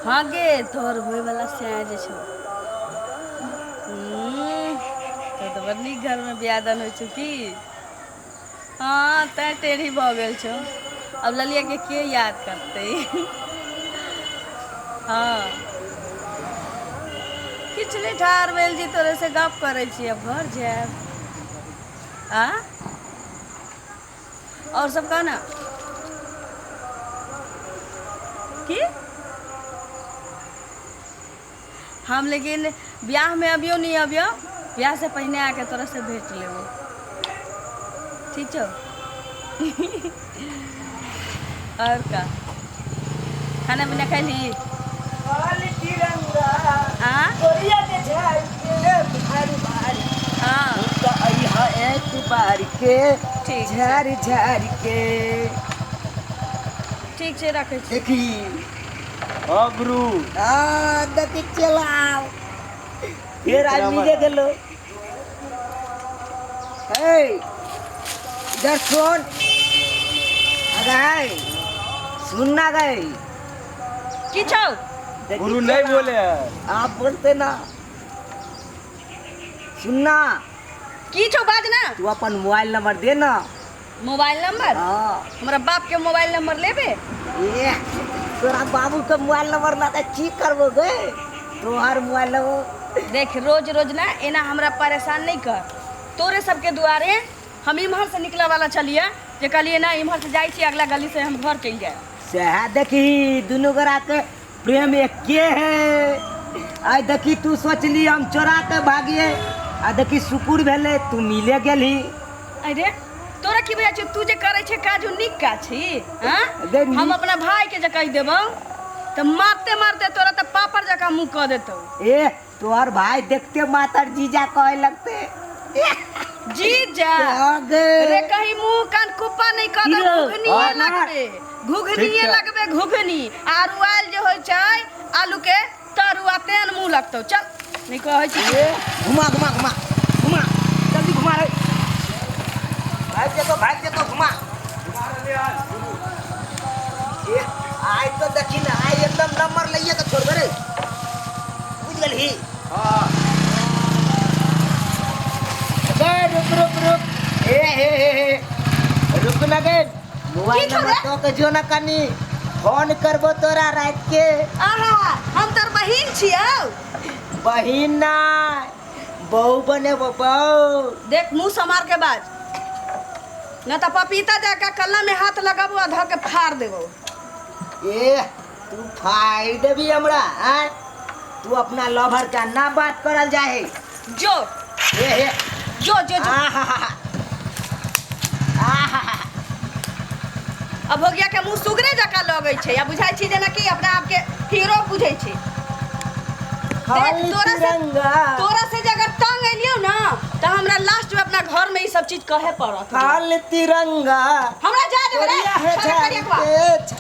हाँ गे, तोहर होयवला सैं जे छौ। तोहर तऽ बड़ नीक घरमे बियाह दान होइ छौ की? हँ, तैं टेढ़ी भऽ गेल छौ। आब ललियाके के याद करतै? हँ, किछु नहि, ठाढ़ भेल छी, तोरे से गप करै छी, आब घर जायब। आ आओर सब कह ना। की हम लेकिन बियाहमे अबियौ नहि अबियौ, बियाहसँ पहिने आके तोरा से भेट लेबो। ठीक छौ? आओर का, खाना पीना खैली? आ हाँ। के। ठीक छै। झाड़ झाड़ के। ठीक छै, रखै छी। देखी। हाँ गुरु। हाँ, देखी, चलाओ फिर। एक आज नंबर। मिले गेलो। हे, इधर सुन। अरे सुन ना गए। की छौ? देखी, गुरु नहीं चलाओ। बोले है। आप बोलते ना, सुनना। की छौ, बाज ना। तू अपन मोबाइल नंबर दे ना। Mobile number? हाँ। हमरा बाप के मोबाइल नंबर लेबे? ये तोरा बाबू के मोबाइल नंबर ला के की करबो गे? तोहर मोबाइल नंबर। देख, रोज रोज ना एना हमरा परेशान नहीं कर। तोरे सबके दुआरे हम इम्हर से निकले वाला छलियै जे कहलियै ना इम्हर से जाइ छी, अगला गली से हम घर चलि जायब। सएह देखी, दुनू गोरा के प्रेम एके है। आइ देखी, तू सोचली हम चोरा के भागिए, आ देखी सुकुर भेलै, तू मिले गेलही। अरे तोरा की बुझाइ छौ? तू जे करै छै काज, ओ नीक काज छी? हाँ? अगे नीक- हम अपना भाई के जे कहि देबौ तऽ मारते मारते तोरा तऽ पापड़ जकाँ मुँह कऽ देतौ। ए, तोहर भाई देखते मातर जीजा कहे लगते। जीजा? अगे। रे, कहीं मुँह कान कुप्पा नहीं कऽ दे। की रे? घुघनिए हाँ, लगबे, घुघनिए ठीक छै। लगबे, घुघनी आरू आयल जे होइ छै आलू के तरुआ, तेहन मुँह लगतौ। चल, नहीं कहै छी। ए, घुमा घुमा घुमा घुमा, जल्दी घुमा रे। भाग जेतो, भाग जेतो, घुमा। ए, आइ तो देखी ना, आइ एकदम नंबर लइए के छोड़ दे रे, बुझ गेलही? हाँ। बे, रुक रुक रुक, ए हे हे हे, रुक ना गे। मोबाइल की छौ नंबर रे? तो के जो ना, कनी फोन करबो तोरा रात के। आहा, हम तोर बहिन छियौ। बहिन ना, बहू बनेबो, बहू। देख, मुँह समार के बाज न तऽ पपीता जाके कल्ला में हाथ लगाबो आ धऽ के फाड़ देबो। ए, तू फाड़ देबी हमरा? आय, तू अपना लवर का ना बात करल जाहे। जो। ए हे। जो जो जो। आहा आहा। अब भोगिया के मुँह सुगरे जकाँ लगै छै आ बुझाइ छै जेनाकि अपना आपके हीरो बुझै छै। खाली तोरा से- तिरंगा। तोरा से जे अगर तंग एलियौ ना तऽ हमरा लास्ट में अपना घर में ई सब चीज कहे पड़त। खाली तिरंगा। हमरा जा देबे रे। गोरिया है छोड़ करियकवा। झाड़ के।